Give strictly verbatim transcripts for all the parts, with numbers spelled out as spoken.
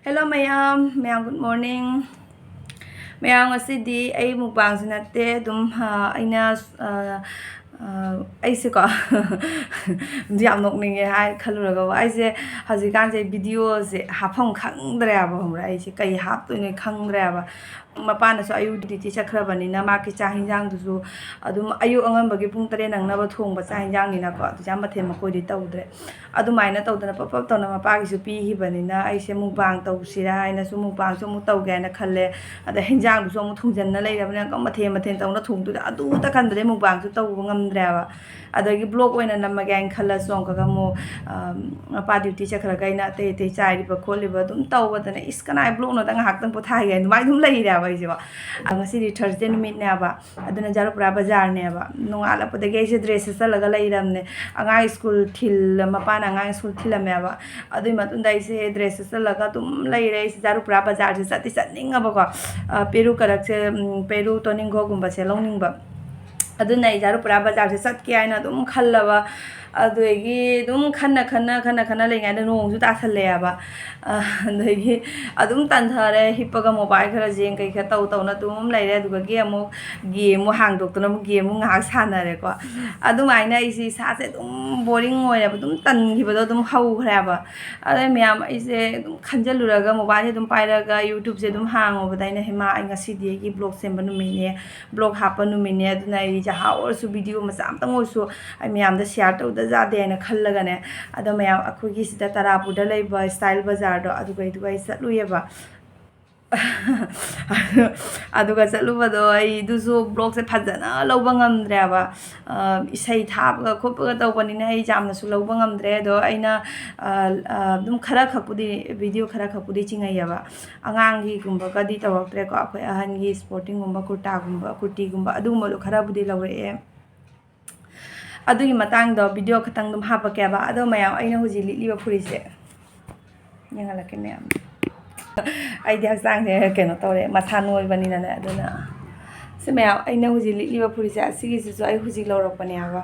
Hello ꯃꯌꯥꯝ, ꯃꯌꯥꯝ good morning꯫ ꯃꯌꯥꯝ, ꯉꯁꯤꯗꯤ ꯑꯩ mukbangꯁꯨ ꯅꯠꯇꯦ, ꯑꯗꯨꯝ, ꯑ, ꯑꯩꯅ, ꯑ, ꯑ, ꯑꯩꯁꯦꯀꯣ, ꯌꯥꯝ ꯅꯣꯛꯅꯤꯡꯉꯦ ꯍꯥꯏ ꯈꯜꯂꯨꯔꯒ, ꯑꯩꯁꯦ ꯍꯧꯖꯤꯛꯀꯥꯟꯁꯦ videoꯁꯦ ꯍꯥꯞꯐꯝ ꯈꯪꯗ꯭ꯔꯦꯕ, ꯈꯪꯕ꯭ꯔꯥ? ꯑꯩꯁꯦ ꯀꯩ ꯍꯥꯞꯇꯣꯏꯅꯣ ꯈꯪꯗ꯭ꯔꯦꯕ꯫ ꯃꯄꯥꯅꯁꯨ ꯑꯌꯨꯛ duty ꯆꯠꯈ꯭ꯔꯕꯅꯤꯅ, ꯃꯥꯒꯤ ꯆꯥꯛ ꯍꯤꯟꯖꯥꯡꯗꯨꯁꯨ ꯑꯗꯨꯝ ꯑꯌꯨꯛ ꯑꯉꯟꯕꯒꯤ ꯄꯨꯡ ꯇꯔꯦꯠ ꯅꯪꯅꯕ ꯊꯣꯡꯕ ꯆꯥꯛ ꯍꯤꯟꯖꯥꯡꯅꯤꯅꯀꯣ, ꯑꯗꯨꯁꯨ ꯌꯥꯝ ꯃꯊꯦꯜ ꯃꯀꯣꯏꯗꯤ ꯇꯧꯗ꯭ꯔꯦ꯫ ꯑꯗꯨꯃꯥꯏꯅ ꯇꯧꯗꯅ ꯄꯞ ꯄꯞ ꯇꯧꯅ ꯃꯄꯥꯒꯤꯁꯨ ꯄꯤꯈꯤꯕꯅꯤꯅ, ꯑꯩꯁꯦ mukbang ꯇꯧꯁꯤꯔꯥ ꯍꯥꯏꯅꯁꯨ mukbangꯁꯨ ꯑꯃꯨꯛ ꯇꯧꯒꯦ ꯍꯥꯏꯅ ꯈꯜꯂꯦ꯫ ꯑꯗ ꯍꯤꯟꯖꯥꯡꯗꯨꯁꯨ ꯑꯃꯨꯛ ꯊꯣꯡꯖꯟꯅ ꯂꯩꯔꯕꯅꯤꯅ, ꯑꯗꯨꯝ ꯃꯊꯦꯜ ꯃꯊꯦꯜ ꯇꯧꯅ ꯊꯣꯡꯗꯣꯏꯗ, ꯑꯗꯨꯇ ꯈꯟꯕꯗꯩ mukbangꯁꯨ ꯇꯧꯕ ꯉꯝꯗ꯭ꯔꯦꯕ꯫ ꯑꯗꯒꯤ vlog ꯑꯣꯏꯅ ꯅꯝꯃꯒꯦ ꯍꯥꯏꯅ ꯈꯜꯂꯁꯨ, ꯑꯃꯨꯛꯀꯒ ꯑꯃꯨꯛ, ꯑꯝ, ꯃꯄꯥ duty ꯆꯠꯈ꯭ꯔꯒ ꯑꯩꯅ ꯑꯇꯩ ꯑꯇꯩ ꯆꯥꯏꯔꯤꯕ ꯈꯣꯠꯂꯤꯕ ꯑꯗꯨꯝ ꯇꯧꯕꯗꯅ, "ꯏꯁ, ꯀꯅꯥꯏ vlogꯅꯣꯗ, ꯉꯥꯏꯍꯥꯛꯇꯪ ꯄꯣꯊꯥꯒꯦ" ꯑꯗꯨꯃꯥꯏꯅ ꯑꯗꯨꯝ ꯂꯩꯔꯦꯕ ꯑꯩꯁꯦꯀꯣ꯫ ꯑ, ꯉꯁꯤꯗꯤ Thursday ꯅꯨꯃꯤꯠꯅꯦꯕ, ꯑꯗꯨꯅ ꯖꯥꯔꯨꯄꯨꯔꯥ ꯕꯖꯥꯔꯅꯦꯕ꯫ ꯅꯣꯡꯉꯥꯜꯂꯛꯄꯗꯒꯤ ꯑꯩꯁꯦ dress ꯁꯦꯠꯆꯜꯂꯒ ꯂꯩꯔꯕꯅꯦ꯫ ꯑꯉꯥꯡ school ꯊꯤꯜꯂ-, ꯃꯄꯥꯅ ꯑꯉꯥꯡ school ꯊꯤꯜꯂꯝꯃꯦꯕ꯫ ꯑꯗꯨꯒꯤ ꯃꯇꯨꯡꯗ ꯑꯩꯁꯦ dress ꯁꯦꯠꯆꯜꯂꯒ ꯑꯗꯨꯝ ꯂꯩꯔꯦ꯫ ꯑꯩꯁꯦ ꯖꯥꯔꯨꯄꯨꯔꯥ ꯕꯖꯥꯔꯁꯦ ꯆꯠꯇꯤ ꯆꯠꯅꯤꯡꯉꯕꯀꯣ, ꯑ, ꯄꯦꯔꯨ ꯀꯔꯛꯁꯦ, ꯎꯝ, ꯄꯦꯔꯨ ꯇꯣꯅꯤꯡꯈꯣꯛꯀꯨꯝꯕꯁꯦ ꯂꯧꯅꯤꯡꯕ꯫ ꯑꯗꯨꯅ ꯑꯩ ꯖꯥꯔꯨꯄꯨꯔꯥ ꯕꯖꯥꯔꯁꯦ ꯆꯠꯀꯦ ꯍꯥꯏꯅ ꯑꯗꯨꯝ ꯈꯜꯂꯕ꯫ ꯑꯗꯨꯗꯒꯤ ꯑꯗꯨꯝ ꯈꯟꯅ ꯈꯟꯅ, ꯈꯟꯅ ꯈꯟꯅ ꯂꯩꯉꯩꯗ ꯅꯣꯡꯁꯨ ꯇꯥꯁꯜꯂꯛꯑꯦꯕ꯫ ꯑ, ꯑꯗꯒꯤ ꯑꯗꯨꯝ ꯇꯟꯊꯔꯦ, ꯍꯤꯞꯄꯒ mobile ꯈꯔ ꯌꯦꯡ, ꯀꯩ ꯈꯔ ꯇꯧ ꯇꯧꯅ ꯑꯗꯨꯝ ꯂꯩꯔꯦ꯫ ꯑꯗꯨꯗꯒꯤ ꯑꯃꯨꯛ game ꯑꯃꯨꯛ ꯍꯥꯡꯗꯣꯛꯇꯨꯅ ꯑꯃꯨꯛ game ꯑꯃꯨꯛ ꯉꯥꯏꯍꯥꯛ ꯁꯥꯟꯅꯔꯦꯀꯣ꯫ ꯑꯗꯨꯃꯥꯏꯅ ꯑꯩꯁꯦ ꯏꯁꯥꯁꯦ ꯑꯗꯨꯝ boring ꯑꯣꯏꯔꯦꯕ, ꯑꯗꯨꯝ ꯇꯟꯈꯤꯕꯗꯣ ꯑꯗꯨꯝ ꯍꯧꯈ꯭ꯔꯦꯕ꯫ ꯑꯗꯩ ꯃꯌꯥꯝ, ꯑꯩꯁꯦ ꯑꯗꯨꯝ ꯈꯟꯖꯜꯂꯨꯔꯒ, mobileꯁꯦ ꯑꯗꯨꯝ ꯄꯥꯏꯔꯒ YouTubeꯁꯦ ꯑꯗꯨꯝ ꯍꯥꯡꯉꯨꯕꯗ, ꯑꯩꯅ, "ꯍꯩꯃꯥ, ꯑꯩ ꯉꯁꯤꯗꯤ ꯑꯩꯒꯤ vlog ꯁꯦꯝꯕ ꯅꯨꯃꯤꯠꯅꯦ, vlog ꯍꯥꯞꯄ ꯅꯨꯃꯤꯠꯅꯦ, ꯑꯗꯨꯅ ꯑꯩ ꯖꯍꯥ ꯑꯣꯏꯔꯁꯨ video ꯃꯆꯥ ꯑꯝꯇꯪ ꯑꯣꯏꯔꯁꯨ ꯑꯩ ꯃꯌꯥꯝꯗ share ꯇꯧꯗ ꯌꯥꯗꯦ" ꯍꯥꯏꯅ ꯈꯜꯂꯒꯅꯦ, ꯑꯗꯣ ꯃꯌꯥꯝ, ꯑꯩꯈꯣꯏꯒꯤ ꯁꯤꯗ ꯇꯔꯥꯄꯨꯔꯗ ꯂꯩꯕ Style ꯕꯖꯥꯔꯗꯣ, ꯑꯗꯨꯒꯩꯗꯨꯒ ꯑꯩ ꯆꯠꯂꯨꯏꯌꯦꯕ꯫ ꯑꯗꯨꯒ ꯆꯠꯂꯨꯕꯗꯣ, ꯑꯩ ꯑꯗꯨꯁꯨ vlogꯁꯦ ꯐꯖꯅ ꯂꯧꯕ ꯉꯝꯗ꯭ꯔꯦꯕ꯫ ꯑ, ꯏꯁꯩ ꯊꯥꯕꯒ ꯈꯣꯠꯄꯒ ꯇꯧꯕꯅꯤꯅ ꯑꯩ ꯌꯥꯝꯅꯁꯨ ꯂꯧꯕ ꯉꯝꯗ꯭ꯔꯦ꯫ ꯑꯗꯣ ꯑꯩꯅ, ꯑ, ꯑ, ꯑꯗꯨꯝ ꯈꯔ ꯈꯛꯄꯨꯗꯤ, video ꯈꯔ ꯈꯛꯄꯨꯗꯤ ꯆꯤꯡꯍꯩꯌꯦꯕ꯫ ꯑꯉꯥꯡꯒꯤꯒꯨꯝꯕꯒꯗꯤ ꯇꯧꯔꯛꯇ꯭ꯔꯦꯀꯣ꯫ ꯑꯩꯈꯣꯏ ꯑꯍꯟꯒꯤ sportingꯒꯨꯝꯕ, ꯀꯨꯔꯇꯥꯒꯨꯝꯕ, ꯀꯨꯔꯇꯤꯒꯨꯝꯕ, ꯑꯗꯨꯒꯨꯝꯕꯗꯣ ꯈꯔꯕꯨꯗꯤ ꯂꯧꯔꯛꯑꯦ꯫ ꯑꯗꯨꯒꯤ ꯃꯇꯥꯡꯗꯣ video ꯈꯛꯇꯪ ꯑꯗꯨꯝ ꯍꯥꯞꯄꯛꯀꯦꯕ꯫ ꯑꯗꯣ ꯃꯌꯥꯝ, ꯑꯩꯅ ꯍꯧꯖꯤꯛ ꯂꯤꯠꯂꯤꯕ ꯐꯨꯔꯤꯠꯁꯦ ꯌꯦꯡꯍꯜꯂꯛꯀꯦ ꯃꯌꯥꯝ꯫ ꯑꯩꯗꯤ ꯍꯛꯆꯥꯡꯁꯦ ꯀꯩꯅꯣ ꯇꯧꯔꯦ, ꯃꯁꯥ ꯅꯣꯏꯕꯅꯤꯅꯅꯦ, ꯑꯗꯨꯅ ꯁꯤ ꯃꯌꯥꯝ, ꯑꯩꯅ ꯍꯧꯖꯤꯛ ꯂꯤꯠꯂꯤꯕ ꯐꯨꯔꯤꯠꯁꯦ, ꯑꯁꯤꯒꯤꯁꯤꯁꯨ ꯑꯩ ꯍꯧꯖꯤꯛ ꯂꯧꯔꯛꯄꯅꯦꯕ꯫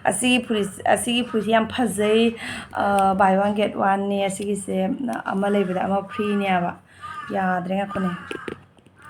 ꯑꯁꯤꯒꯤ ꯐꯨꯔꯤꯠ, ꯑꯁꯤꯒꯤ ꯐꯨꯔꯤꯠꯁꯤ ꯌꯥꯝ ꯐꯖꯩ꯫ Buy one get ꯋꯥꯟꯅꯦ ꯑꯁꯤꯒꯤꯁꯦ꯫ ꯑꯃ ꯂꯩꯕꯗ ꯑꯃ ꯐ꯭ꯔꯤꯅꯦꯕ꯫ ꯌꯥꯗ꯭ꯔꯦ, ꯉꯥꯏꯈꯣꯅꯦ꯫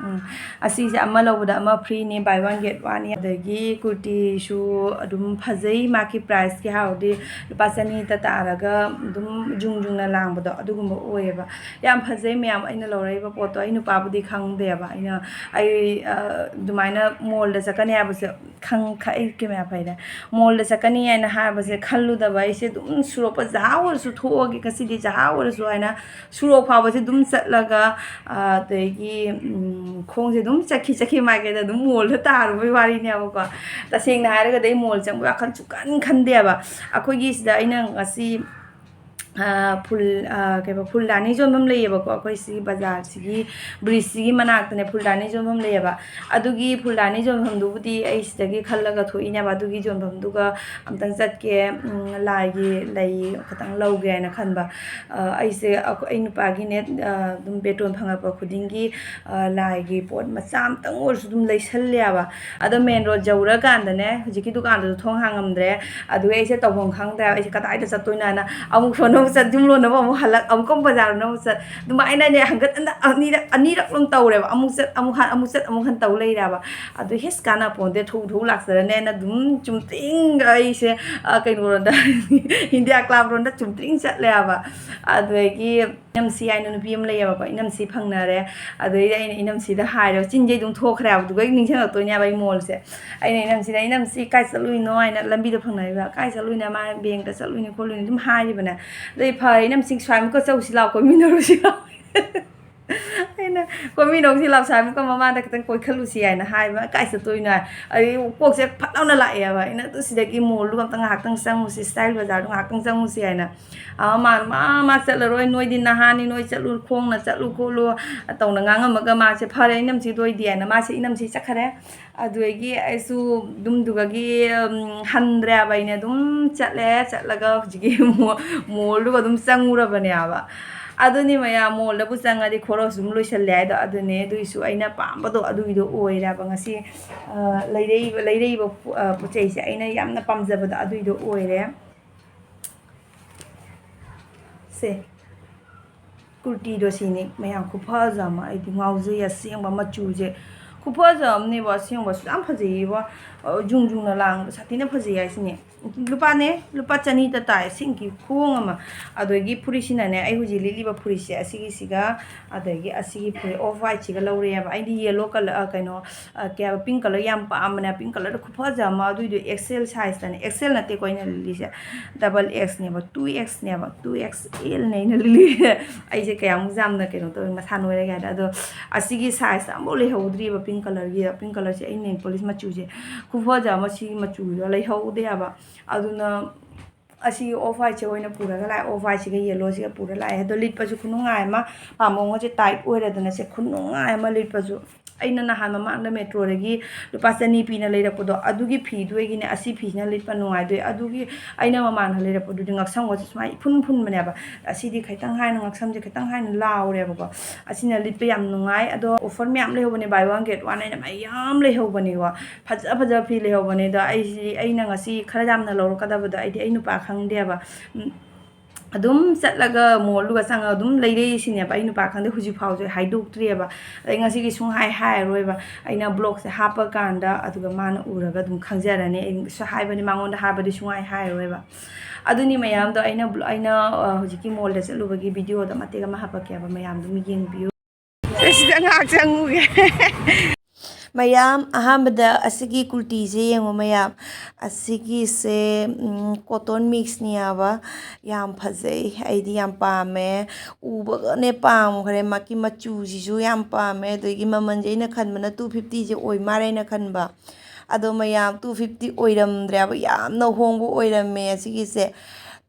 ꯎꯝ, ꯑꯁꯤꯁꯦ ꯑꯃ ꯂꯧꯕꯗ ꯑꯃ ꯐ꯭ꯔꯤꯅꯦ, ꯕꯥꯏ ꯋꯥꯟ ꯒꯦꯠ ꯋꯥꯟꯅꯤ꯫ ꯑꯗꯒꯤ ꯀꯨꯔꯇꯤꯁꯨ ꯑꯗꯨꯝ ꯐꯖꯩ, ꯃꯥꯒꯤ ꯄ꯭ꯔꯥꯏꯁꯀꯤ ꯍꯥꯏꯔꯨꯔꯗꯤ ꯂꯨꯄꯥ ꯆꯅꯤꯗ ꯇꯥꯔꯒ ꯑꯗꯨꯝ ꯖꯨꯡ ꯖꯨꯡꯅ ꯂꯥꯡꯕꯗꯣ ꯑꯗꯨꯒꯨꯝꯕ ꯑꯣꯏꯌꯦꯕ꯫ ꯌꯥꯝ ꯐꯖꯩ ꯃꯌꯥꯝ, ꯑꯩꯅ ꯂꯧꯔꯛꯏꯕ ꯄꯣꯠꯇꯣ꯫ ꯑꯩ ꯅꯨꯄꯥꯕꯨꯗꯤ ꯈꯪꯗꯦꯕ꯫ ꯑꯩꯅ, ꯑꯩ, ꯑ, ꯑꯗꯨꯃꯥꯏꯅ ꯃꯣꯜꯗ ꯆꯠꯀꯅꯤ ꯍꯥꯏꯕꯁꯦ ꯈꯪ-, ꯈ-, ꯑꯩ ꯀꯦꯃꯦꯔꯥ ꯐꯩꯗ꯫ ꯃꯣꯜꯗ ꯆꯠꯀꯅꯤ ꯍꯥꯏꯅ ꯍꯥꯏꯕꯁꯦ ꯈꯜꯂꯨꯗꯕ ꯑꯩꯁꯦ꯫ ꯑꯗꯨꯝ ꯁꯣꯔꯣꯛꯄ ꯖꯍꯥ ꯑꯣꯏꯔꯁꯨ ꯊꯣꯛꯑꯒꯦ ꯉꯁꯤꯗꯤ, ꯖꯍꯥ ꯑꯣꯏꯔꯁꯨ ꯍꯥꯏꯅ ꯁꯣꯔꯣꯛ ꯐꯥꯎꯕꯁꯦ ꯑꯗꯨꯝ ꯆꯠꯂꯒ, ꯑ, ꯑꯗꯒꯤ, ꯎꯝ, ꯈꯣꯡꯁꯦ ꯑꯗꯨꯝ ꯆꯠꯈꯤ ꯆꯠꯈꯤ ꯃꯥꯏꯀꯩꯗ ꯑꯗꯨꯝ ꯃꯣꯜꯗ ꯇꯥꯔꯨꯕꯩ ꯋꯥꯔꯤꯅꯦꯕꯀꯣ꯫ ꯇꯁꯦꯡꯅ ꯍꯥꯏꯔꯒꯗꯤ ꯑꯩ ꯃꯣꯜ ꯆꯪꯕ ꯋꯥꯈꯜ ꯁꯨꯛꯈꯟ ꯈꯟꯗꯦꯕ꯫ ꯑꯩꯈꯣꯏꯒꯤ ꯁꯤꯗ ꯑꯩꯅ ꯉꯁꯤ, ꯑ, ꯐꯨꯜ-, ꯑ, ꯀꯩꯕ, ꯐꯨꯜꯗꯥꯅꯤ ꯌꯣꯟꯐꯝ ꯂꯩꯌꯦꯕꯀꯣ꯫ ꯑꯩꯈꯣꯏ ꯁꯤꯒꯤ ꯕꯖꯥꯔꯁꯤꯒꯤ, ꯕ꯭ꯔꯤꯖꯁꯤꯒꯤ ꯃꯅꯥꯛꯇꯅꯦ ꯐꯨꯜꯗꯥꯅꯤ ꯌꯣꯟꯐꯝ ꯂꯩꯌꯦꯕ꯫ ꯑꯗꯨꯒꯤ ꯐꯨꯜꯗꯥꯅꯤ ꯌꯣꯟꯐꯝꯗꯨꯕꯨꯗꯤ ꯑꯩ ꯁꯤꯗꯒꯤ ꯈꯜꯂꯒ ꯊꯣꯛꯏꯅꯦꯕ꯫ ꯑꯗꯨꯒꯤ ꯌꯣꯟꯐꯝꯗꯨꯒ ꯑꯝꯇꯪ ꯆꯠꯀꯦ, ꯎꯝ, ꯂꯥꯏꯒꯤ ꯂꯩ ꯈꯤꯇꯪ ꯂꯧꯒꯦ ꯍꯥꯏꯅ ꯈꯟꯕ꯫ ꯑ, ꯑꯩꯁꯦ ꯑꯩꯈꯣꯏ, ꯑꯩ ꯅꯨꯄꯥꯒꯤꯅꯦ, ꯑ, ꯑꯗꯨꯝ ꯕꯦꯇꯣꯟ ꯐꯪꯉꯛꯄ ꯈꯨꯗꯤꯡꯒꯤ, ꯑ, ꯂꯥꯏꯒꯤ ꯄꯣꯠ ꯃꯆꯥ ꯑꯝꯇꯪ ꯑꯣꯏꯔꯁꯨ ꯑꯗꯨꯝ ꯂꯩꯁꯜꯂꯦꯕ꯫ ꯑꯗꯣ ꯃꯦꯟ ꯔꯣꯗ ꯌꯧꯔꯀꯥꯟꯗꯅꯦ, ꯍꯧꯖꯤꯛꯀꯤ ꯗꯨꯀꯥꯟꯗꯨꯁꯨ ꯊꯣꯡ ꯍꯥꯡꯉꯝꯗ꯭ꯔꯦ꯫ ꯑꯗꯨꯒꯤ ꯑꯩꯁꯦ ꯇꯧꯐꯝ ꯈꯪꯗ꯭ꯔꯦ ꯍꯥꯏꯕ꯫ ꯑꯩꯁꯦ ꯀꯗꯥꯏꯗ ꯆꯠꯇꯣꯏꯅꯣ ꯍꯥꯏꯅ, ꯑꯃꯨꯛ ꯁꯣꯝꯗ ꯑꯃꯨꯛ ꯆꯠ, ꯌꯨꯝꯂꯣꯝꯗ ꯑꯃꯨꯛ ꯍꯜꯂꯛ, ꯑꯃꯨꯛꯀ ꯑꯃꯨꯛ ꯕꯖꯥꯔ ꯔꯣꯝꯗ ꯑꯃꯨꯛ ꯆꯠ, ꯑꯗꯨꯃꯥꯏꯅꯅꯦ ꯍꯟꯒꯠ ꯍꯟꯗ ꯑꯅꯤꯔꯛ, ꯑꯅꯤꯔꯛꯂꯣꯝ ꯇꯧꯔꯦꯕ꯫ ꯑꯃꯨꯛ ꯆꯠ, ꯑꯃꯨꯛ ꯍꯟ, ꯑꯃꯨꯛ ꯆꯠ, ꯑꯃꯨꯛ ꯍꯟ ꯇꯧ ꯂꯩꯔꯦꯕ꯫ ꯑꯗꯨ ꯍꯦꯁ ꯀꯥꯟꯅ ꯄꯣꯟꯇꯦ, ꯊꯣꯛꯎ ꯊꯣꯛꯎ ꯂꯥꯛꯆꯔꯅꯦꯅ ꯑꯗꯨꯝ ꯆꯨꯝꯗ꯭ꯔꯤꯡ ꯑꯩꯁꯦ, ꯑ, ꯀꯩꯅꯣꯔꯣꯝꯗ, ꯏꯟꯗꯤꯌꯥ ꯀ꯭ꯂꯕ ꯔꯣꯝꯗ ꯆꯨꯝꯗ꯭ꯔꯤꯡ ꯆꯠꯂꯦꯕ꯫ ꯑꯗꯨꯗꯒꯤ ꯏꯅꯝꯁꯤ ꯍꯥꯏꯅ ꯅꯨꯄꯤ ꯑꯃ ꯂꯩꯌꯦꯕꯀꯣ, ꯏꯅꯝꯁꯤ ꯐꯪꯅꯔꯦ꯫ ꯑꯗꯨꯗꯩꯗꯤ ꯑꯩꯅ ꯏꯅꯝꯁꯤꯗ ꯍꯥꯏꯔꯦꯕ, ꯆꯤꯟꯁꯦ ꯑꯗꯨꯝ ꯊꯣꯛꯈ꯭ꯔꯦꯕ, ꯑꯗꯨꯒ ꯑꯩ ꯅꯤꯡꯁꯤꯡꯉꯛꯇꯣꯏꯅꯦꯕ ꯑꯩ ꯃꯣꯜꯁꯦ꯫ ꯑꯩꯅ ꯏꯅꯝꯁꯤꯗ, "ꯏꯅꯝꯁꯤ, ꯀꯥꯏ ꯆꯠꯂꯨꯏꯅꯣ?" ꯍꯥꯏꯅ ꯂꯝꯕꯤꯗ ꯐꯪꯅꯔꯤꯕ, "ꯀꯥꯏ ꯆꯠꯂꯨꯏꯅꯣ?" ꯃꯥ ꯕꯦꯡꯛꯇ ꯆꯠꯂꯨꯏꯅꯤ ꯈꯣꯠꯂꯨꯏꯅꯤ ꯑꯗꯨꯝ ꯍꯥꯏꯔꯤꯕꯅꯦ꯫ ꯑꯗꯩ, "ꯐꯔꯦ ꯏꯅꯝꯁꯤ, ꯁ꯭ꯋꯥꯏꯃꯨꯛꯀ ꯆꯧꯁꯤ ꯂꯥꯎ, ꯀꯣꯏꯃꯤꯟꯅꯔꯨꯁꯤ ꯂꯥꯎ꯫" ꯑꯩꯅ, "ꯀꯣꯏꯃꯤꯟꯅꯧꯁꯤ ꯂꯥꯎ, ꯁ꯭ꯋꯥꯏꯃꯨꯛꯀ ꯃꯃꯥꯡꯗ ꯈꯤꯇꯪ ꯀꯣꯏꯈꯠꯂꯨꯁꯤ" ꯍꯥꯏꯅ ꯍꯥꯏꯕ꯫ "ꯀꯥꯏ ꯆꯠꯇꯣꯏꯅꯣ?" ꯍꯥꯏ꯫ ꯑꯗꯩ ꯀꯣꯛꯁꯦ ꯐꯠ ꯂꯥꯎꯅ ꯂꯥꯛꯑꯦꯕ꯫ ꯑꯩꯅ ꯑꯗꯨ ꯁꯤꯗꯒꯤ ꯃꯣꯜꯗꯨꯒ ꯑꯝꯇ ꯉꯥꯏꯍꯥꯛꯇꯪ ꯆꯪꯉꯨꯁꯤ, ꯁ꯭ꯇꯥꯏꯜ ꯕꯖꯥꯔꯗꯣ ꯉꯥꯏꯍꯥꯛꯇꯪ ꯆꯪꯉꯨꯁꯤ ꯍꯥꯏꯅ꯫ ꯑ, ꯃꯥ, "ꯃꯥ, ꯃꯥ ꯆꯠꯂꯔꯣꯏ, ꯅꯣꯏꯗꯤ ꯅꯍꯥꯅꯤ, ꯅꯣꯏ ꯆꯠꯂꯨ, ꯈꯣꯡꯅ ꯆꯠꯂꯨ ꯈꯣꯠꯂꯨ" ꯇꯧꯅ ꯉꯥꯡꯉꯝꯃꯒ ꯃꯥꯁꯦ, "ꯐꯔꯦ ꯏꯅꯝꯁꯤꯗ ꯑꯣꯏꯗꯤ" ꯍꯥꯏꯅ ꯃꯥꯁꯦ ꯏꯅꯝꯁꯤ ꯆꯠꯈꯔꯦ꯫ ꯑꯗꯨꯗꯒꯤ ꯑꯩꯁꯨ ꯑꯗꯨꯝꯗꯨꯒꯒꯤ, ꯎꯝ, ꯍꯟꯗ꯭ꯔꯦꯕ꯫ ꯑꯩꯅ ꯑꯗꯨꯝ ꯆꯠꯂꯦ, ꯆꯠꯂꯒ ꯍꯧꯖꯤꯛꯀꯤ ꯃꯣ-, ꯃꯣꯜꯗꯨꯒ ꯑꯗꯨꯝ ꯆꯪꯉꯨꯔꯕꯅꯦꯕ꯫ ꯑꯗꯨꯅꯤ ꯃꯌꯥꯝ, ꯃꯣꯜꯗꯕꯨ ꯆꯪꯉꯗꯤ ꯈꯣꯔꯣꯁ ꯑꯗꯨꯝ ꯂꯣꯏꯁꯜꯂꯦ ꯍꯥꯏꯗꯣ꯫ ꯑꯗꯨꯅꯦ, ꯑꯗꯨꯏꯁꯨ ꯑꯩꯅ ꯄꯥꯝꯕꯗꯣ ꯑꯗꯨꯒꯤꯗꯣ ꯑꯣꯏꯔꯦꯕ ꯉꯁꯤ꯫ ꯑ, ꯂꯩꯔꯛꯏꯕ ꯂꯩꯔꯛꯏꯕ ꯄꯣ- ꯑ, ꯄꯣꯠ ꯆꯩꯁꯦ ꯑꯩꯅ ꯌꯥꯝꯅ ꯄꯥꯝꯖꯕꯗꯣ ꯑꯗꯨꯏꯗꯣ ꯑꯣꯏꯔꯦ꯫ ꯁꯦ, ꯀꯨꯔꯇꯤꯗꯣ ꯁꯤꯅꯤ ꯃꯌꯥꯝ, ꯈꯨꯐꯖ ꯑꯃ꯫ ꯑꯩꯗꯤ ꯉꯥꯎꯖꯩ ꯑꯁꯦꯡꯕ꯫ ꯃꯆꯨꯁꯦ ꯈꯨꯐꯖ ꯑꯃꯅꯦꯕ ꯑꯁꯦꯡꯕꯁꯨ ꯌꯥꯝ ꯐꯖꯩꯌꯦꯕ꯫ ꯑ, ꯖꯨꯡ ꯖꯨꯡꯅ ꯂꯥꯡꯕ ꯁꯥꯊꯤꯅ ꯐꯖꯩ ꯍꯥꯏꯁꯤꯅꯦ꯫ ꯂꯨꯄꯥꯅꯦ, ꯂꯨꯄꯥ ꯆꯅꯤꯗ ꯇꯥꯏ, ꯁꯤꯡꯒꯤ ꯈꯨꯍꯣꯡ ꯑꯃ꯫ ꯑꯗꯒꯤ ꯐꯨꯔꯤꯠꯁꯤꯅꯅꯦ, ꯑꯩ ꯍꯧꯖꯤꯛ ꯂꯤꯠꯂꯤꯕ ꯐꯨꯔꯤꯠꯁꯦ ꯑꯁꯤꯒꯤꯁꯤꯒ, ꯑꯗꯒꯤ ꯑꯁꯤꯒꯤ ꯐꯨꯔꯤꯠ ꯑꯣꯐ ꯋꯥꯏꯠꯁꯤꯒ ꯂꯧꯔꯦꯕ꯫ ꯑꯩꯗꯤ ꯌꯦꯜꯂꯣ ꯀꯂꯔ, ꯑ, ꯀꯩꯅꯣ, ꯑ, ꯀꯩ ꯍꯥꯏꯕ, ꯄꯤꯡ ꯀꯂꯔ ꯌꯥꯝ ꯄꯥꯝꯕꯅꯦ꯫ ꯄꯤꯡ ꯀꯂꯔꯗꯣ ꯈꯨꯐꯖ ꯑꯃ, ꯑꯗꯨꯏꯗꯣ ꯑꯦꯛꯁꯦꯜ ꯁꯥꯏꯖꯇꯅꯦ, ꯑꯦꯛꯁꯦꯜ ꯅꯠꯇꯦꯀꯣ ꯑꯩꯅ ꯂꯤꯠꯂꯤꯁꯦ, ꯗꯕꯜ ꯑꯦꯛꯁꯅꯦꯕ, ꯇꯨ ꯑꯦꯛꯁꯅꯦꯕ, ꯇꯨ ꯑꯦꯛꯁ ꯑꯦꯜꯅꯦ ꯑꯩꯅ ꯂꯤꯠꯂꯤꯁꯦ꯫ ꯑꯩꯁꯦ ꯀꯌꯥꯃꯨꯛ ꯌꯥꯝꯅ ꯀꯩꯅꯣ ꯇꯧꯋꯦ, ꯃꯁꯥ ꯅꯣꯏꯔꯒꯦ ꯍꯥꯏꯗ꯫ ꯑꯗꯣ ꯑꯁꯤꯒꯤ ꯁꯥꯏꯖ ꯑꯃꯐꯥꯎ ꯂꯩꯍꯧꯗ꯭ꯔꯤꯕ ꯄꯤꯡ ꯀꯂꯔꯒꯤ, ꯄꯤꯡ ꯀꯂꯔꯁꯦ ꯑꯩ ꯅꯦꯜ ꯄꯣꯂꯤꯁ ꯃꯆꯨꯁꯦ ꯈꯨꯐꯖ ꯑꯃ, ꯁꯤꯒꯤ ꯃꯆꯨꯗꯣ ꯂꯩꯍꯧꯗꯦ ꯍꯥꯏꯕ꯫ ꯑꯗꯨꯅ ꯑꯁꯤꯒꯤ ꯑꯣꯐ ꯋꯥꯏꯠꯁꯦ ꯑꯣꯏꯅ ꯄꯨꯔꯒ ꯂꯥꯛꯑꯦ, ꯑꯣꯐ ꯋꯥꯏꯠꯁꯤꯒ ꯌꯦꯜꯂꯣꯁꯤꯒ ꯄꯨꯔ ꯂꯥꯛꯑꯦ꯫ ꯑꯗꯣ ꯂꯤꯠꯄꯁꯨ ꯈꯨꯅꯨꯡꯉꯥꯏ ꯑꯃ, ꯄꯥꯝꯕꯣꯝꯒꯁꯦ ꯇꯥꯏꯠ ꯑꯣꯏꯔꯦꯗꯅ, ꯁꯦ ꯈꯨꯅꯨꯡꯉꯥꯏ ꯑꯃ ꯂꯤꯠꯄꯁꯨ꯫ ꯑꯩꯅ ꯅꯍꯥꯟ ꯃꯃꯥꯡꯗ ꯃꯦꯇ꯭ꯔꯣꯗꯒꯤ ꯂꯨꯄꯥ ꯆꯅꯤ ꯄꯤꯅ ꯂꯩꯔꯛꯄꯗꯣ, ꯑꯗꯨꯒꯤ ꯐꯤꯗꯨꯗꯒꯤꯅꯦ ꯑꯁꯤ ꯐꯤꯁꯤꯅ ꯂꯤꯠꯄ ꯅꯨꯡꯉꯥꯏꯗꯣꯏ꯫ ꯑꯗꯨꯒꯤ ꯑꯩꯅ ꯃꯃꯥꯡꯗ ꯂꯩꯔꯛꯄꯗꯨꯗꯤ ꯉꯛꯁꯝꯒꯁꯦ ꯁꯨꯃꯥꯏꯅ ꯏꯐꯨꯟ ꯐꯨꯟꯕꯅꯦꯕ꯫ ꯑꯁꯤꯗꯤ ꯈꯤꯇꯪ ꯍꯥꯏꯅ, ꯉꯛꯁꯝꯁꯦ ꯈꯤꯇꯪ ꯍꯥꯏꯅ ꯂꯥꯎꯔꯦꯕꯀꯣ꯫ ꯑꯁꯤꯅ ꯂꯤꯠꯄ ꯌꯥꯝ ꯅꯨꯡꯉꯥꯏ꯫ ꯑꯗꯣ ꯑꯣꯐꯔ ꯃꯌꯥꯝ ꯂꯩꯍꯧꯕꯅꯦ, buy one get one ꯍꯥꯏꯅ ꯃꯌꯥꯝ ꯂꯩꯍꯧꯕꯅꯦꯀꯣ꯫ ꯐꯖ ꯐꯖꯕ ꯐꯤ ꯂꯩꯍꯧꯕꯅꯦ꯫ ꯑꯗꯣ ꯑꯩꯁꯤ, ꯑꯩꯅ ꯉꯁꯤ ꯈꯔ ꯌꯥꯝꯅ ꯂꯧꯔꯛꯀꯗꯕꯗꯣ, ꯑꯩꯗꯤ ꯑꯩ ꯅꯨꯄꯥ ꯈꯪꯗꯦꯕ꯫ ꯎꯝ, ꯑꯗꯨꯝ ꯆꯠꯂꯒ, ꯃꯣꯜꯗꯨꯒ ꯆꯪꯉꯒ ꯑꯗꯨꯝ ꯂꯩꯔꯛꯏꯁꯤꯅꯦꯕ꯫ ꯑꯩ ꯅꯨꯄꯥ ꯈꯪꯗꯦ, ꯍꯧꯖꯤꯛ ꯐꯥꯎꯁꯨ ꯑꯩ ꯍꯥꯏꯗꯣꯛꯇ꯭ꯔꯤꯑꯕ꯫ ꯑꯗꯩ ꯉꯁꯤꯒꯤ ꯁꯨꯡꯍꯥꯏ ꯍꯥꯏꯔꯔꯣꯏꯕ꯫ ꯑꯩꯅ ꯕ꯭ꯂꯣꯛꯁꯦ ꯍꯥꯞꯄ ꯀꯥꯟꯗ ꯑꯗꯨꯒ ꯃꯥꯅ ꯎꯔꯒ ꯑꯗꯨꯝ ꯈꯪꯖꯔꯅꯤ꯫ ꯑꯩꯁꯨ ꯍꯥꯏꯕꯅꯤ, ꯃꯉꯣꯟꯗ ꯍꯥꯏꯕꯗꯤ ꯁꯨꯡꯍꯥꯏ ꯍꯥꯏꯔꯔꯣꯏꯕ꯫ ꯑꯗꯨꯅꯤ ꯃꯌꯥꯝꯗꯣ, ꯑꯩꯅ ꯕ꯭ꯂꯣ-, ꯑꯩꯅ, ꯑ, ꯍꯧꯖꯤꯛꯀꯤ ꯃꯣꯜꯗ ꯆꯠꯂꯨꯕꯒꯤ ꯚꯤꯗꯤꯑꯣꯗ ꯃꯇꯦꯛ ꯑꯃ ꯍꯥꯄꯛꯀꯦꯕ, ꯃꯌꯥꯝ ꯑꯗꯨꯝ ꯌꯦꯡꯕꯤꯌꯨ꯫ ꯁꯤꯗ ꯉꯥꯏꯍꯥꯛ ꯆꯪꯉꯨꯒꯦ꯫ ꯃꯌꯥꯝ, ꯑꯍꯥꯟꯕꯗ ꯑꯁꯤꯒꯤ ꯀꯨꯔꯇꯤꯁꯦ ꯌꯦꯡꯉꯣ ꯃꯌꯥꯝ꯫ ꯑꯁꯤꯒꯤꯁꯦ, ꯎꯝ, cotton mixꯅꯤ ꯍꯥꯏꯕ꯫ ꯌꯥꯝ ꯐꯖꯩ, ꯑꯩꯗꯤ ꯌꯥꯝ ꯄꯥꯝꯃꯦ꯫ ꯎꯕꯒꯅꯦ ꯄꯥꯝꯈ꯭ꯔꯦ꯫ ꯃꯥꯒꯤ ꯃꯆꯨꯁꯤꯁꯨ ꯌꯥꯝ ꯄꯥꯝꯃꯦ꯫ ꯑꯗꯒꯤ ꯃꯃꯜꯁꯦ ꯑꯩꯅ ꯈꯟꯕꯅ two fiftyꯁꯦ ꯑꯣꯏ ꯃꯥꯜꯂꯦꯅ ꯈꯟꯕ꯫ ꯑꯗꯣ ꯃꯌꯥꯝ, two fifty ꯑꯣꯏꯔꯝꯗ꯭ꯔꯦꯕ, ꯌꯥꯝꯅ ꯍꯣꯡꯕ ꯑꯣꯏꯔꯝꯃꯦ ꯑꯁꯤꯒꯤꯁꯦ꯫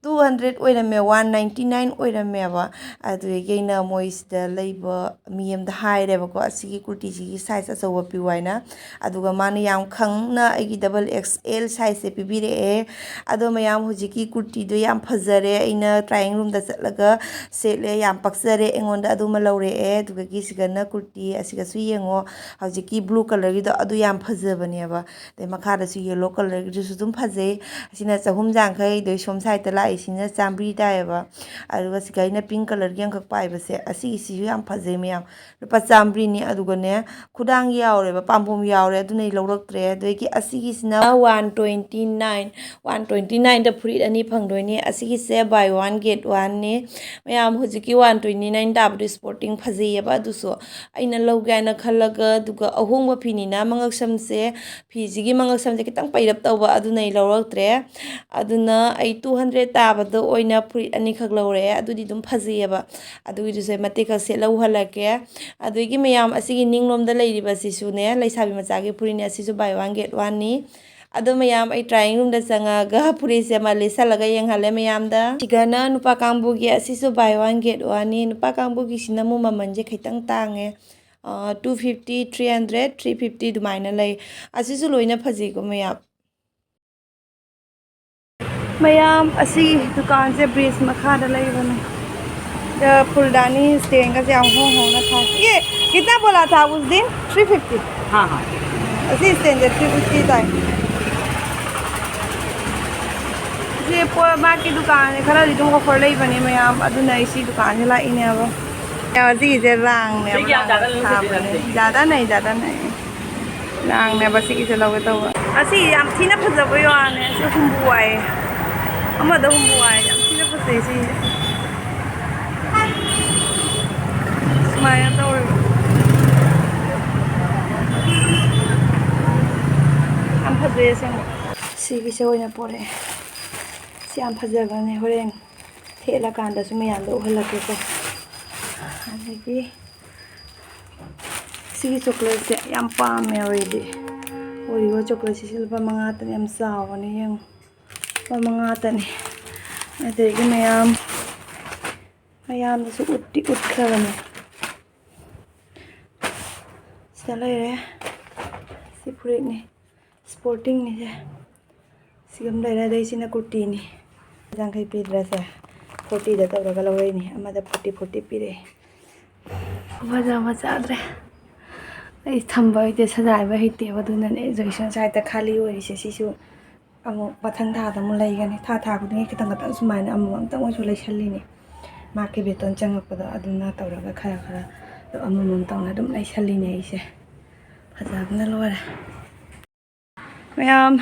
two hundred ꯑꯣꯏꯔꯝꯃꯦ, one ninety nine ꯑꯣꯏꯔꯝꯃꯦꯕ꯫ ꯑꯗꯨꯗꯒꯤ ꯑꯩꯅ ꯃꯣꯏꯁꯤꯗ ꯂꯩꯕ ꯃꯤ ꯑꯃꯗ ꯍꯥꯏꯔꯦꯕꯀꯣ, "ꯑꯁꯤꯒꯤ ꯀꯨꯔꯇꯤꯁꯤꯒꯤ size ꯑꯆꯧꯕ ꯄꯤꯌꯨ" ꯍꯥꯏꯅ꯫ ꯑꯗꯨꯒ ꯃꯥꯅ ꯌꯥꯝ ꯈꯪꯅ ꯑꯩꯒꯤ double X L sizeꯁꯦ ꯄꯤꯕꯤꯔꯛꯑꯦ꯫ ꯑꯗꯣ ꯃꯌꯥꯝ, ꯍꯧꯖꯤꯛꯀꯤ ꯀꯨꯔꯇꯤꯗꯣ ꯌꯥꯝ ꯐꯖꯔꯦ, ꯑꯩꯅ trying roomꯗ ꯆꯠꯂꯒ ꯁꯦꯠꯂꯦ, ꯌꯥꯝ ꯄꯛꯆꯔꯦ, ꯑꯩꯉꯣꯟꯗ ꯑꯗꯨꯃ ꯂꯧꯔꯛꯑꯦ꯫ ꯑꯗꯨꯗꯒꯤ ꯁꯤꯒꯅ ꯀꯨꯔꯇꯤ, ꯑꯁꯤꯒꯁꯨ ꯌꯦꯡꯉꯣ, ꯍꯧꯖꯤꯛꯀꯤ blue colourꯒꯤꯗꯣ, ꯑꯗꯨ ꯌꯥꯝ ꯐꯖꯕꯅꯦꯕ꯫ ꯑꯗꯩ ꯃꯈꯥꯗꯁꯨ yellow colourꯒꯤꯗꯨꯁꯨ ꯑꯗꯨꯝ ꯐꯖꯩ꯫ ꯑꯁꯤꯅ ꯆꯍꯨꯝ ꯌꯥꯡꯈꯩ, ꯑꯗꯩ ꯁꯣꯝ sideꯇ ꯂꯥꯛꯏꯁꯤꯅ ꯆꯥꯝꯃꯔꯤ ꯇꯥꯏꯌꯦꯕ꯫ ꯑꯗꯨꯒ ꯁꯤꯒ ꯑꯩꯅ pink colourꯒꯤ ꯑꯃꯈꯛ ꯄꯥꯏꯕꯁꯦ, ꯑꯁꯤꯒꯤꯁꯤꯁꯨ ꯌꯥꯝ ꯐꯖꯩ ꯃꯌꯥꯝ, ꯂꯨꯄꯥ ꯆꯥꯝꯃꯔꯤꯅꯤ꯫ ꯑꯗꯨꯒꯅꯦ, ꯈꯨꯗꯥꯡ ꯌꯥꯎꯔꯦꯕ, ꯄꯥꯝꯕꯣꯝ ꯌꯥꯎꯔꯦ, ꯑꯗꯨꯅ ꯑꯩ ꯂꯧꯔꯛꯇ꯭ꯔꯦ꯫ ꯑꯗꯒꯤ ꯑꯁꯤꯒꯤꯁꯤꯅ one twenty nine, one twenty nineꯗ ꯐꯨꯔꯤꯠ ꯑꯅꯤ ꯐꯪꯗꯣꯏꯅꯤ꯫ ꯑꯁꯤꯒꯤꯁꯦ buy one get oneꯅꯤ꯫ ꯃꯌꯥꯝ, ꯍꯧꯖꯤꯛꯀꯤ one twenty nine ꯇꯥꯕꯗꯣ sporting ꯐꯖꯩꯌꯦꯕ, ꯑꯗꯨꯁꯨ ꯑꯩꯅ ꯂꯧꯒꯦ ꯍꯥꯏꯅ ꯈꯜꯂꯒ, ꯑꯗꯨꯒ ꯑꯍꯣꯡꯕ ꯐꯤꯅꯤꯅ ꯃꯉꯛꯁꯝꯁꯦ, ꯐꯤꯁꯤꯒꯤ ꯃꯉꯛꯁꯝꯁꯦ ꯈꯤꯇꯪ ꯄꯩꯔꯞ ꯇꯧꯕ, ꯑꯗꯨꯅ ꯑꯩ ꯂꯧꯔꯛꯇ꯭ꯔꯦ꯫ ꯑꯗꯨꯅ ꯑꯩ two hundred ꯇꯥꯕꯗ ꯑꯣꯏꯅ ꯐꯨꯔꯤꯠ ꯑꯅꯤꯈꯛ ꯂꯧꯔꯛꯑꯦ꯫ ꯑꯗꯨꯗꯤ ꯑꯗꯨꯝ ꯐꯖꯩꯌꯦꯕ, ꯑꯗꯨꯒꯤꯗꯨꯁꯨ ꯑꯩ ꯃꯇꯦꯛ ꯈꯛ ꯁꯦꯠꯂ ꯎꯍꯜꯂꯛꯀꯦ꯫ ꯑꯗꯨꯗꯒꯤ ꯃꯌꯥꯝ, ꯑꯁꯤꯒꯤ ꯅꯤꯡꯂꯣꯝꯗ ꯂꯩꯔꯤꯕꯁꯤꯁꯨꯅꯦ, ꯂꯩꯁꯥꯕꯤ ꯃꯆꯥꯒꯤ ꯐꯨꯔꯤꯠꯅꯦ꯫ ꯑꯁꯤꯁꯨ buy one get oneꯅꯤ꯫ ꯑꯗꯣ ꯃꯌꯥꯝ, ꯑꯩ trying roomꯗ ꯆꯪꯉꯒ ꯐꯨꯔꯤꯠꯁꯦ ꯑꯃ ꯂꯤꯠꯁꯜꯂꯒ ꯌꯦꯡꯍꯜꯂꯦ ꯃꯌꯥꯝꯗ꯫ ꯁꯤꯒꯅ ꯅꯨꯄꯥ ꯀꯥꯡꯕꯨꯒꯤ, ꯑꯁꯤꯁꯨ buy one get oneꯅꯤ꯫ ꯅꯨꯄꯥ ꯀꯥꯡꯕꯨꯒꯤꯁꯤꯅ ꯑꯃꯨꯛ ꯃꯃꯜꯁꯦ ꯈꯤꯇꯪ ꯇꯥꯡꯉꯦ꯫ ꯑ, two fifty, three hundred, three fifty ꯑꯗꯨꯃꯥꯏꯅ ꯂꯩ꯫ ꯑꯁꯤꯁꯨ ꯂꯣꯏꯅ ꯐꯖꯩꯀꯣ ꯃꯌꯥꯝ꯫ ꯃꯌꯥꯝ, ꯑꯁꯤ ꯗꯨꯀꯥꯟꯁꯦ bridge ꯃꯈꯥꯗ ꯂꯩꯕꯅꯦ꯫ ꯗ ꯐꯨꯜꯗꯥꯅꯤ standꯒꯁꯦ ꯌꯥꯝ ꯍꯣꯡ ꯍꯣꯡꯅ ꯊꯥꯏ꯫ ये कितना बोला था उस दिन? Three fifty। हाँ, हाँ। ꯑꯁꯤ standꯁꯦ three fifty ꯇꯥꯏ꯫ ꯁꯤ ꯄꯣ-, ꯃꯥꯒꯤ ꯗꯨꯀꯥꯟꯁꯦ ꯈꯔꯗꯤ ꯑꯗꯨꯝ offer ꯂꯩꯕꯅꯦ ꯃꯌꯥꯝ, ꯑꯗꯨꯅ ꯑꯩ ꯁꯤ ꯗꯨꯀꯥꯟꯁꯦ ꯂꯥꯛꯏꯅꯦꯕ꯫ ꯃꯌꯥꯝ, ꯑꯁꯤꯒꯤꯁꯦ ꯂꯥꯡꯅꯦꯕ, ꯂꯥꯡ ꯊꯥꯕꯅꯦ꯫ ज़्यादा नहीं, ज़्यादा नहीं꯫ ꯂꯥꯡꯅꯦꯕ ꯁꯤꯒꯤꯁꯦ ꯂꯧꯒꯦ ꯇꯧꯕ꯫ ꯑꯁꯤ ꯌꯥꯝ ꯊꯤꯅ ꯐꯖꯕꯩ ꯋꯥꯅꯦ꯫ ꯑꯁꯤ ꯍꯨꯝꯕꯨ ꯋꯥꯏꯌꯦ꯫ ꯑꯃꯗ ꯍꯨꯝꯕꯨ ꯋꯥꯏꯌꯦ꯫ ꯌꯥꯝ ꯊꯤꯅ ꯐꯖꯩ ꯁꯤꯁꯦ꯫ ꯁꯨꯃꯥꯏꯅ ꯇꯧꯋꯦꯕ꯫ ꯌꯥꯝ ꯐꯖꯩ ꯑꯁꯦꯡꯕ꯫ ꯁꯤꯒꯤꯁꯦ ꯑꯣꯏꯅ ꯄꯣꯔꯛꯑꯦ꯫ ꯁꯤ ꯌꯥꯝ ꯐꯖꯕꯅꯦ꯫ ꯍꯣꯔꯦꯟ ꯊꯦꯠꯂꯀꯥꯟꯗꯁꯨ ꯃꯌꯥꯝꯗ ꯎꯍꯜꯂꯛꯀꯦꯀꯣ꯫ ꯑꯗꯒꯤ ꯁꯤꯒꯤ chocolateꯁꯦ ꯌꯥꯝ ꯄꯥꯝꯃꯦ ꯑꯩꯗꯤ꯫ Oreo chocolateꯁꯤꯁꯨ ꯂꯨꯄꯥ ꯃꯉꯥꯇꯅꯦ, ꯌꯥꯝ ꯆꯥꯎꯕꯅꯦ, ꯌꯦꯡꯉꯨ꯫ ꯂꯨꯄꯥ ꯃꯉꯥꯇꯅꯦ꯫ ꯑꯗꯒꯤ ꯃꯌꯥꯝ, ꯃꯌꯥꯝꯗꯁꯨ ꯎꯠꯇꯤ ꯎꯠꯈ꯭ꯔꯕꯅꯦ꯫ ꯁꯤꯗ ꯂꯩꯔꯦ꯫ ꯁꯤ ꯐꯨꯔꯤꯠꯅꯤ꯫ ꯁ꯭ꯄꯣꯔꯇꯤꯡꯅꯤꯁꯦ꯫ ꯁꯤꯒ ꯑꯃ ꯂꯩꯔꯦ꯫ ꯑꯗꯩ ꯁꯤꯅ ꯀꯨꯔꯇꯤꯅꯤ꯫ ꯌꯥꯡꯈꯩ ꯄꯤꯗ꯭ꯔꯥꯁꯦ? ꯐꯣꯔꯇꯤꯗ ꯇꯧꯔꯒ ꯂꯧꯔꯛꯏꯅꯤ꯫ ꯑꯃꯗ ꯐꯣꯔꯇꯤ, ꯐꯣꯔꯇꯤ ꯄꯤꯔꯛꯑꯦ꯫ ꯐꯖꯕ ꯆꯥꯗ꯭ꯔꯦ꯫ ꯑꯩ ꯊꯝꯕ ꯍꯩꯇꯦ, ꯁꯖꯥꯏꯕ ꯍꯩꯇꯦꯕ꯫ ꯑꯗꯨꯅꯅꯦ ꯖꯣꯏꯁꯟ ꯁꯥꯏꯠꯇ ꯈꯥꯂꯤ ꯑꯣꯏꯔꯤꯁꯦ꯫ ꯁꯤꯁꯨ ꯑꯃꯨꯛ ꯃꯊꯪ ꯊꯥꯗ ꯑꯃꯨꯛ ꯂꯩꯒꯅꯤ꯫ ꯊꯥ ꯊꯥ ꯈꯨꯗꯤꯡꯒꯤ ꯈꯤꯇꯪ ꯈꯤꯇꯪ ꯁꯨꯃꯥꯏꯅ ꯑꯃꯃꯝꯇꯪ ꯑꯣꯏꯁꯨ ꯂꯩꯁꯜꯂꯤꯅꯤ꯫ ꯃꯥꯛꯀꯤ ꯕꯦꯇꯣꯟ ꯆꯪꯉꯛꯄꯗꯣ ꯑꯗꯨꯅ ꯇꯧꯔꯒ ꯈꯔ ꯈꯔ ꯑꯃꯃꯝ ꯇꯧꯅ ꯑꯗꯨꯝ ꯂꯩꯁꯜꯂꯤꯅꯦ ꯑꯩꯁꯦ꯫ ꯐꯖꯕꯅ ꯂꯣꯏꯔꯦ꯫ ꯃꯌꯥꯝ,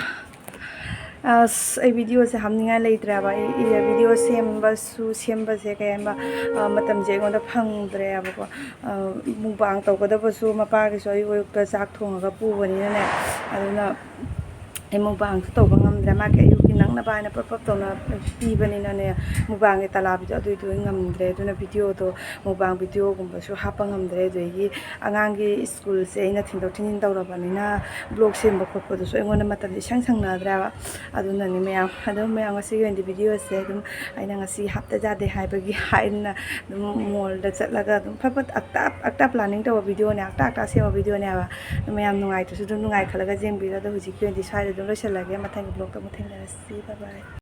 ꯑꯁ, ꯑꯩ ꯚꯤꯗꯤꯑꯣꯁꯦ ꯍꯥꯞꯅꯤꯡꯉꯥꯏ ꯂꯩꯇ꯭ꯔꯦꯕ꯫ ꯑꯩ, ꯑꯩ ꯚꯤꯗꯤꯑꯣ ꯁꯦꯝꯕꯁꯨ, ꯁꯦꯝꯕꯁꯦ ꯀꯩ ꯍꯥꯏꯕ, ꯑ, ꯃꯇꯝꯁꯦ ꯑꯩꯉꯣꯟꯗ ꯐꯪꯗ꯭ꯔꯦꯕꯀꯣ꯫ ꯑ, ꯃꯨꯛꯕꯥꯡ ꯇꯧꯒꯗꯕꯁꯨ ꯃꯄꯥꯒꯤꯁꯨ ꯑꯌꯨꯛ ꯑꯌꯨꯛꯇ ꯆꯥꯛ ꯊꯣꯡꯉꯒ ꯄꯨꯕꯅꯤꯅꯅꯦ꯫ ꯑꯗꯨꯅ ꯑꯩ ꯃꯨꯛꯕꯥꯡꯁꯨ ꯇꯧꯕ ꯉꯝꯗ꯭ꯔꯦ꯫ ꯃꯥꯒꯤ ꯑꯌꯨꯛꯀꯤ ꯅꯪꯅꯕ ꯍꯥꯏꯅ ꯄꯞ ꯄꯞ ꯇꯧꯅ ꯄꯤꯕꯅꯤꯅꯅꯦ, ꯃꯨꯛꯕꯥꯡꯒꯤ ꯇꯂꯥꯕꯤꯗꯣ ꯑꯗꯨꯏꯗꯣ ꯑꯩ ꯉꯝꯗ꯭ꯔꯦ꯫ ꯑꯗꯨꯅ ꯚꯤꯗꯤꯑꯣꯗꯣ, ꯃꯨꯛꯕꯥꯡ ꯚꯤꯗꯤꯑꯣꯒꯨꯝꯕꯁꯨ ꯍꯥꯞꯄ ꯉꯝꯗ꯭ꯔꯦ꯫ ꯑꯗꯒꯤ ꯑꯉꯥꯡꯒꯤ ꯁ꯭ꯀꯨꯜꯁꯦ ꯑꯩꯅ ꯊꯤꯟꯗꯣꯛ ꯊꯤꯟꯖꯤꯟ ꯇꯧꯔꯕꯅꯤꯅ, ꯕ꯭ꯂꯣꯛ ꯁꯦꯝꯕ ꯈꯣꯠꯄꯗꯨꯁꯨ ꯑꯩꯉꯣꯟꯗ ꯃꯇꯝꯁꯦ ꯏꯁꯪ ꯁꯪꯅꯗ꯭ꯔꯦꯕ꯫ ꯑꯗꯨꯅꯅꯦ ꯃꯌꯥꯝ, ꯑꯗꯨꯝ ꯃꯌꯥꯝ ꯉꯁꯤꯒꯤ ꯑꯣꯏꯅꯗꯤ ꯚꯤꯗꯤꯑꯣꯁꯦ ꯑꯗꯨꯝ ꯑꯩꯅ ꯉꯁꯤ ꯍꯥꯞꯇ ꯌꯥꯗꯦ ꯍꯥꯏꯕꯒꯤ ꯍꯥꯏꯅ ꯑꯗꯨꯝ ꯃꯣꯜꯗ ꯆꯠꯂꯒ ꯑꯗꯨꯝ ꯐꯠ ꯐꯠ ꯑꯛꯇꯥ ꯑꯛꯇꯥ ꯄ꯭ꯂꯥꯅꯤꯡ ꯇꯧꯕ ꯚꯤꯗꯤꯑꯣꯅꯦ, ꯑꯛꯇꯥ ꯑꯛꯇꯥ ꯁꯦꯝꯕ ꯚꯤꯗꯤꯑꯣꯅꯦ ꯍꯥꯏꯕ꯫ ꯑꯗꯨ ꯃꯌꯥꯝ ꯅꯨꯡꯉꯥꯏꯇ꯭ꯔꯁꯨ ꯑꯗꯨꯝ ꯅꯨꯡꯉꯥꯏ ꯈꯜꯂꯒ ꯌꯦꯡꯕꯤꯔꯣ꯫ ꯑꯗꯣ ꯍꯧꯖꯤꯛꯀꯤ ꯑꯣꯏꯅꯗꯤ ꯁ꯭ꯋꯥꯏꯗ ꯑꯗꯨꯝ ꯂꯣꯏꯁꯤꯜꯂꯒꯦ꯫ ꯃꯊꯪꯒꯤ ꯕ꯭ꯂꯣꯛꯇ ꯑꯃꯨꯛ ꯊꯦꯡꯅꯔꯁꯤ꯫ Bye bye꯫